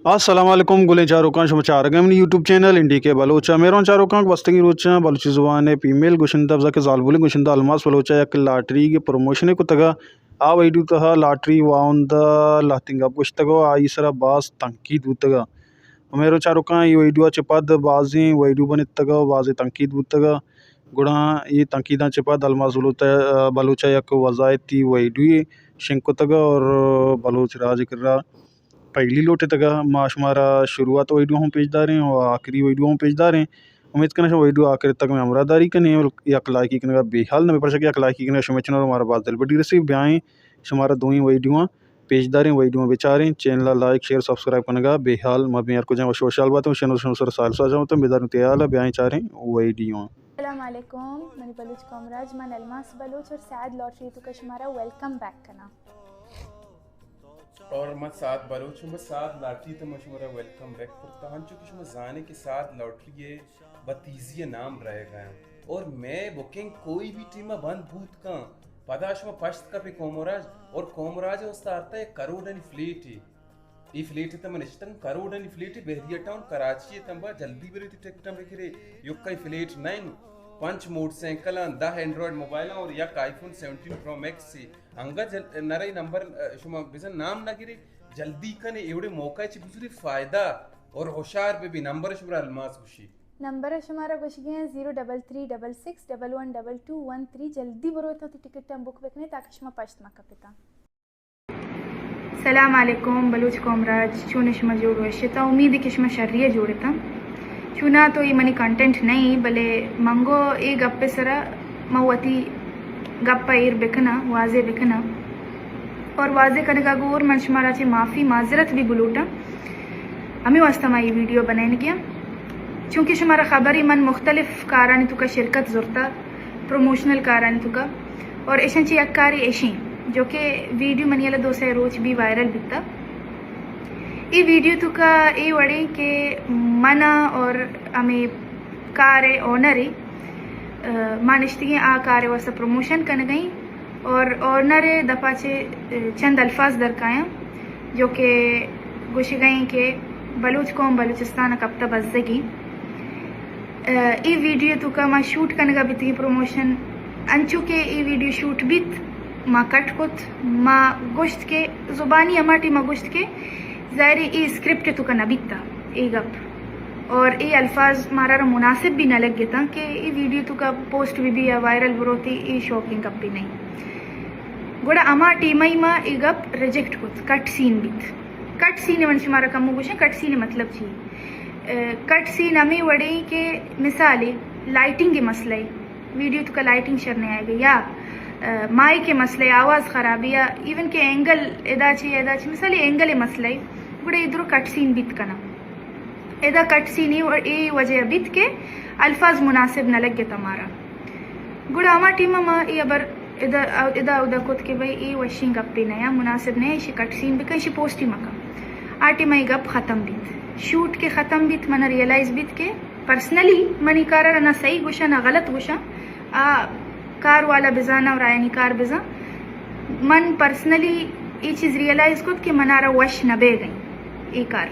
السلام علیکم گلیں چاروکاں، شما چارگ ءَ منی یوٹیوب چینل این ڈی کے بلوچ ءَ۔ مہروان چاروکاں، گوستگیں روچاں بلوچی زبان ءِ فیمیل گشندہ بزگ ءِ زالبولیں گشندہ الماس بلوچ ءَ یک لاٹری ءِ پروموشنے کتگ ءَ، آ ویڈیو تہا لاٹری واہند ءَ لہتیں گپ گوشتگ ءُ آئی سرا باز تنقید بوتگ ءَ۔ مہروان چاروکاں، اے ویڈیو ءَ چہ پد بازیں ویڈیو بنتگ ءُ بازیں تنقید بوتگ ءَ، گڑا اے تنقیداں چہ پد الماس بلوچ ءَ، بلوچ ءَ یک وضاحتی ویڈیوے شنگ کتگ ءَ اور بلوچ راج ءِ کرا پہلی لوٹتگ ءَ۔ ما شمارا شروعات ویڈیو ہم پیش داریں ءُ آخری ویڈیو ہم پیش داریں۔ امید کناں شما ویڈیو آخر تک مئے ہمراہ داری کنیں ءُ یک لائکی کنگا بے حال نہ بے، پرچا کہ یک لائکی کنگا شمئے چنور ءُ مارا باز دلبڈی رسی۔ بیائیں شمارا دوئیں ویڈیواں پیش داریں، ویڈیواں بچاریں، چینل ءَ لائک، شیئر، سبسکرائب کنگا بے حال مہ بیں۔ ہر کجا وش وشحال باتیں، شنو شنو سر سال ساجا متیں، بیداروں تیال بیائیں چاریں ویڈیواں۔ السلام علیکم منی بلوچ قوم راج، من الماس بلوچ اور سعد لاٹری تو کا شمارا ویلکم بیک کناں۔ اور من سعد بلوچ ہوں، بس سعد لاٹری تو من شمارا ویلکم بیک کرتا۔ ہنچو کہ شما زانے کہ سعد لاٹری ہے بتیزی نام رہ گیا اور میں بکنگ کوئی بھی ٹیم بند بوت کن، پدا شما پشت کپے قوم راج، اور قوم راج استارتا ایک کروڑ نی فلیٹ ہے۔ ای فلیٹ ءِ تہ من نشتگ، کروڑانی فلیٹ، بحریہ ٹاؤن کراچی ءِ تمبا۔ جلدی برے تی ٹکٹاں بگرے، یکا ای فلیٹ نہ انت۔ پنچ موٹر سائیکلاں، دہ اینڈرائیڈ موبائلاں اور یک آئی فون سیونٹین پرو میکس سی۔ انگا جل-، نرے نمبر، اه، شما بزن نام نہ گرے، جلدی کنے، ایوڑے موقع چی بزوری فائدہ اور ہوشیار بہ بی۔ نمبر شمارا الماس گوشی۔ نمبر شمارا گوشگی ہیں zero double three double six double one double to one three. جلدی برو تو تی ٹکٹاں بک بکنے تاکہ شما پشت مہ کپتا۔ سلام علیکم بلوچ قوم راج، چون شما جوڑ وش اتاں؟ امید کہ شما شری ءَ جوڑ اتاں۔ چونا تو اے منی کنٹینٹ نہ ایں، بلے من گو اے گپ ءِ سرا من وتی گپ ءَ ایر بکناں، واضح بکناں۔ اور واضح کنگا گور من شمارا چہ معافی معذرت بھی بلوٹاں۔ ہمے واسطہ ما اے ویڈیو بنائینگی آں۔ چونکہ شمارا خبر ایں من مختلف کارانی توکا شرکت زرتا، پروموشنل کارانی توکا۔ اور ایشاں چہ یک کارے ایشیں، جو کہ ویڈیو منی یلہ دو سئے روچ بی وائرل بیتا۔ اے ویڈیو توکا اے وڑیں کہ منا اور ہمے کار ءِ اونر ءَ، اه، ما نشتگیں آ کار ءِ واسطہ پروموشن کنگئیں اور اونر ءِ دپا چہ، اه، چند الفاظ درکایاں، جو کہ گوشگئیں کہ بلوچ قوم بلوچستان ءَ کپتہ بزگی۔ اه، اے ویڈیو توکا ما شوٹ کنگا بیتگیں پروموشن، انچو کہ اے ویڈیو شوٹ بیت، ما کٹ کت، ما گوشت کہ زبانی ہما ٹیم ما گوشت کہ ظاہر اے اسکرپٹ توکا نہ بیتا اے گپ، اور اے الفاظ مارا را مناسب بھی نہ لگتا کہ اے ویڈیو توکا پوسٹ بھی بی یا وائرل بروتی، اے شوقیں گپے نہیں۔ گڑا ہما ٹیم ما اے گپ ریجیکٹ کت، کٹ سین بیت۔ کٹ سین من شمارا کمو گوشاں، کٹ سین مطلب چی؟ اه، کٹ سین ہمے وڑیں کہ مثالے لائٹنگ ءِ مسئلہ ءَ، ویڈیو توکا لائٹنگ شر نہ آئیگی، یا، اه، مائک ءِ مسئلہ ءَ، آواز خرابی یا ایون کہ اینگل ادا چی ادا چی، مثالے اینگل ءِ مسئلہ ءَ، گڑا اے درو کٹ سین بیت کناں۔ ادا کٹ سین اے و-، اے وجہ بیت کہ الفاظ مناسب نہ لگت ہمارا۔ گڑا ہما ٹیم ما اے ہبر ادا، ادا اودا کت کہ بھئی اے وشیں گپے نیا، مناسب نیا، ایشی کٹ سین بکن، ایشی پوسٹ ہی مکن۔ آ ٹیم اے گپ ختم بیت۔ شوٹ کہ ختم بیت، منا ریئلائز بیت کہ پرسنلی من اے کارا نہ صحیح گوشاں نہ غلط گوشاں۔ آ کار والا بزانا اور آیانی کار بزاں۔ من پرسنلی اے چیز ریئلائز کت کہ منارا وش نہ بیگئیں اے کار۔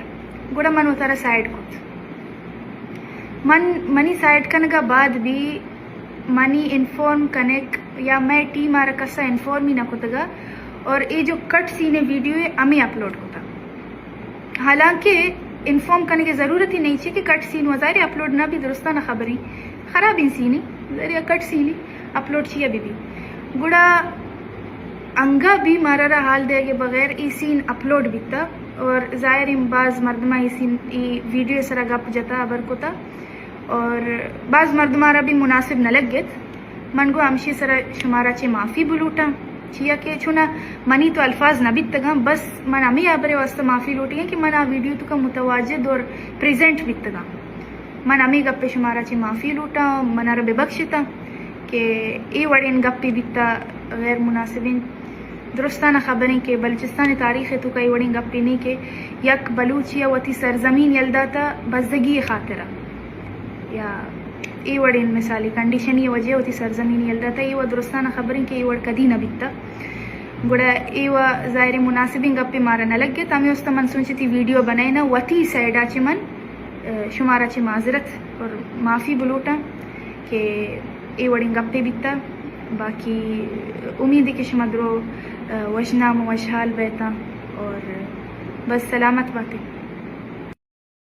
گڑا من وتارا سائیڈ کت۔ من، منی سائیڈ کنگا بعد بھی منی انفارم کنگ یا مئے ٹیم آرا کسا انفارم ہی نہ کتگا اور اے جو کٹ سین ویڈیو ہے ہمیں اپلوڈ کتا۔ حالانکہ انفارم کنگ ضرورت ہی نہیں چی کہ کٹ سین و ظاہر اپلوڈ نہ بھی درستانہ خبریں خرابیں سینے، ظاہر کٹ سینے اپلوڈ چیا بھی بھی۔ گڑا انگا بھی مارا را حال دیگے بغیر ای سین اپلوڈ بیتا اور ظاہر ایں باز مردماں ای سین، ای ویڈیو سرا گپ جتا، ہبر کتا اور باز مردماں را بھی مناسب نہ لگت۔ من گو ہمشی سرا شمارا چہ معافی بلوٹاں، چیا کہ چونا منی تو الفاظ نہ بیتگاں، بس من ہمے ہبرے واسطہ معافی لوٹیاں کہ من آ ویڈیو توکا متواجد اور پریزنٹ بیتگاں۔ من ہمے گپے شمارا چہ معافی لوٹاں، منارا ببخشتاں کہ اے وڑیں گپے بیتا غیر مناسبیں۔ درستانہ خبریں کہ بلوچستان تاریخ توکا اے وڑیں گپے نہیں کہ یک بلوچی وتی سرزمین یل داتا بزگی خاطرا۔ یا اے وڑیں مثالی کنڈیشنی وجہ وتی سرزمین یل داتا، اے و درستانہ خبریں کہ اے وڑ کدی نہ بیتا۔ گڑا اے و ظاہر مناسبیں گپے مارا نہ لگت، ہمے واسطہ من سوچتی ویڈیو بنائیناں، وتی سائیڈا چہ من، ء، شمارا چہ معذرت اور معافی بلوٹاں کہ اے وڑیں گپے بیتا۔ باقی امید ہے کہ شما درو، ء، وشنام و وشحال بیتاں اور بس سلامت باتے۔